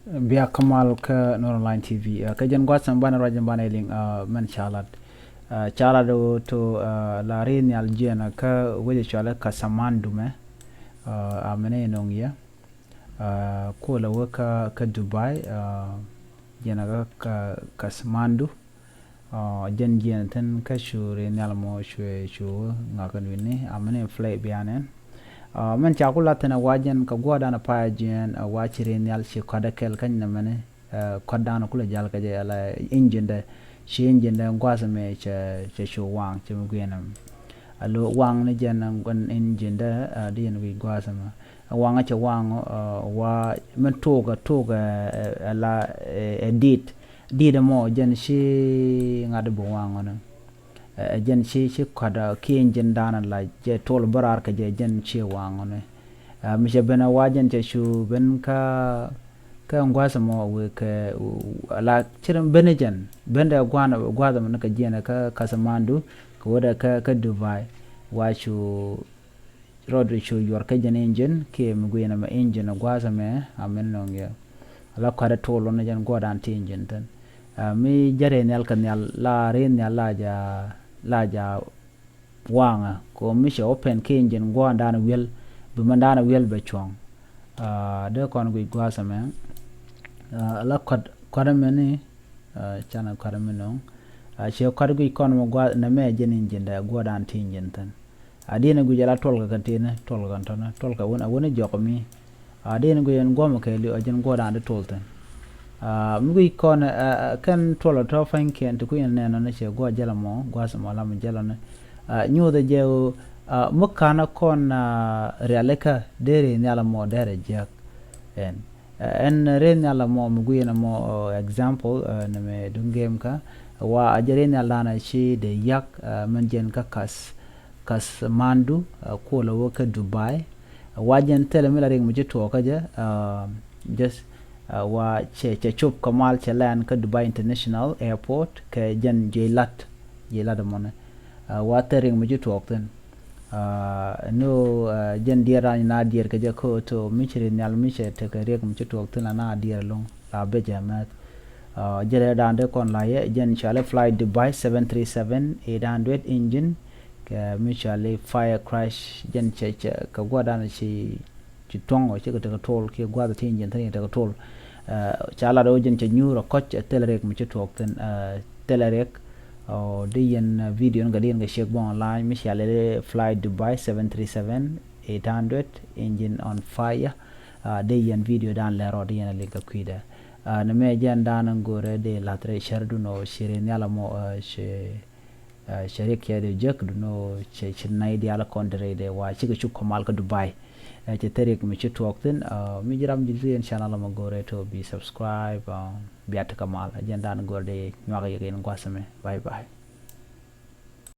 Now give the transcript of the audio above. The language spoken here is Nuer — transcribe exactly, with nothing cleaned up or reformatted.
Bia kä mal kä Nuer Online T V. Kä jɛn gua̱th ɛmɛ banɛ ruac ɛn banɛ liŋ mɛn ca lat. Ca lat ɣöö to la ri nhial jiɛn kä wec ɛ cɔalɛ Kathmandu mɛ. A mɛn inɔŋ yɛ kuɔlɛ wä kä Dubai, jiɛn kä Kathmandu. Jɛn jiɛn thi̱n kä cu ri nhial mɔ cuɛ cu ŋa̱k kɛ nui̱ni a mɛn in play bianɛn. Mɛn ca ku lath thi̱n a wa jɛn kɛ guɔ̱ɔ̱rdan a pay a jiɛn a wa ci ri nhial ci kɔ̱t a kɛl käny nɛ mɛni. Kɔ̱tdan kulɛ jal kɛ jɛ ala injindɛ ci injindɛ gua̱th mɛ cɛ cu waŋ cɛ mi guiɛn ɛm. A lo waŋ ni jɛn injindɛ di yɛn wi̱c gua̱th mɛ. Waŋä cɛ waŋ wa min tok a tok a la ɛ dit dit mɔ jɛn ci ŋa̱t bi waŋä ni. Ɛ jɛn ci ci kɔt kiɛ jɛn danɛ la jɛ tol bä raar kɛ jɛ jɛn ci waŋä ni. Mi cɛ ben a wa jɛn cɛ cu ben kä kä gua̱th mɔ wek kɛ la ci ben jɛn ben dɛ gua̱th mɔ ni kɛ jiɛn kä Kathmandu kɛ wä dɛ kä Dubai wa cu rɔɔd cu yuɔr kä jɛn injin kiɛ mi gui̱n ɛmɛ injin gua̱a̱th ɛmɛ a min nɔŋ yɛ. La kua̱t ɛ tol lɔn jɛn guɔ̱ɔ̱dan ti injin thin. Mi jɛ ri nhial kɛ nhial la ri nhial la ja la ja waŋɛ kɛ mi cɛ open kiɛ injin guɔ̱ɔ̱dan wiɛl bi mɛn dan wiɛl bɛ cuɔ̱ŋ. Dee kɔn guic gua̱a̱th ɛmɛ. La kua̱t kua̱t ɛmɛ ni canɛ kua̱t ɛmɛ nɔŋ. Cɛ kua̱t guic kɔn mɛ gua̱a̱th nɛ mɛ jɛn injin dɛ guɔ̱ɔ̱dan ti injin thin. A diɛn ɛ guic ala tuɔlkɛ kɛ tinɛ tuɔlkɛ kɛ tɔnɛ tuɔlkɛ wun a wun ɛ jɔk mi. A diɛn ɛ guic ɛn guɔmɛ kɛ liw a jɛn guɔdan di tuɔl thin. A mi guic kɔn ɛ kɛn tuɔlkɛ tɔ pa̱nykiɛn ti kui̱n nɛn nɔn cɛ guɔ jɛl mɔ gua̱th mɔ lam jɛl ɔnɛ. A nyuuth ɛ jɛ a mi ka̱n ɛ kɔn a rialikä deri nhial mɔ derɛ jiäk. Ɛn Ɛn ri nhial amɔ mi gui̱n amɔ example nɛ mɛ duŋ gem kä wa a jɛ ri nhial danɛ ci dee yak mɛn jɛn kä Kath Kathmandu kuɔlɛ wä kä Dubai. Wa jɛn thilɛ mi la rik mi ci tuɔɔk kä jɛ just wa cɛ cɛ cop kä mal cɛ lɛn kä Dubai International Airport kɛ jɛn jiɛc lat jiɛc lat amɔnɛ. Wa thil rik mi ci tuɔɔk thin. Ni ɣöö jɛn diɛɛr rany na diɛɛr kɛ jɛ kä ɣöö to mi ci ri nhial mi cɛ tekɛ riɛk mi ci tuɔɔk thin la na diɛɛr lo̱ŋ la bɛ jɛ mɛth. Jɛ rɛ dan dee kɔn la yɛ jɛn cɔali flight Dubai seven three seven eight hundred engine kɛ mi cɔali fire crash jɛn cɛ cɛ kɛ guadan ci ci tuɔ̱ŋ ɔ cikɛ tekɛ tol kiɛ gua̱th ti engine thi̱n tekɛ tol. Ca lat ɣöö jɛn cɛ nyuur ɔ kɔc ɛ thilɛ riɛk mi ci tuɔɔk thin thilɛ riɛk. Ɔ di yɛn video ni kɛ di yɛn kɛ ciek bä online mi cia lɛ flight Dubai seven three seven eight hundred engine on fire. Di yɛn video dan lɛ rɔ di yɛn a link kɛ kui̱dɛ. Ni mɛ jɛn dan go̱rɛ di lath rɛ cär dun ɔ ci ri nhial mɔ ci cɛ rik cɛ di jek dun ɔ cɛ ci nɛy dial kɔn di rɛy dɛ wa cikɛ cuk kɔ mal kä Dubai. Cɛ thil rik mi ci tuɔɔk thin mi ji̱ ram ji̱ di yɛn channel mɔ go̱rɛ to bi subscribe. Bia ti kɛ mal a jɛn dan go̱r di nyuak yɛ kɛ in gua̱th mɛ. Bye bye.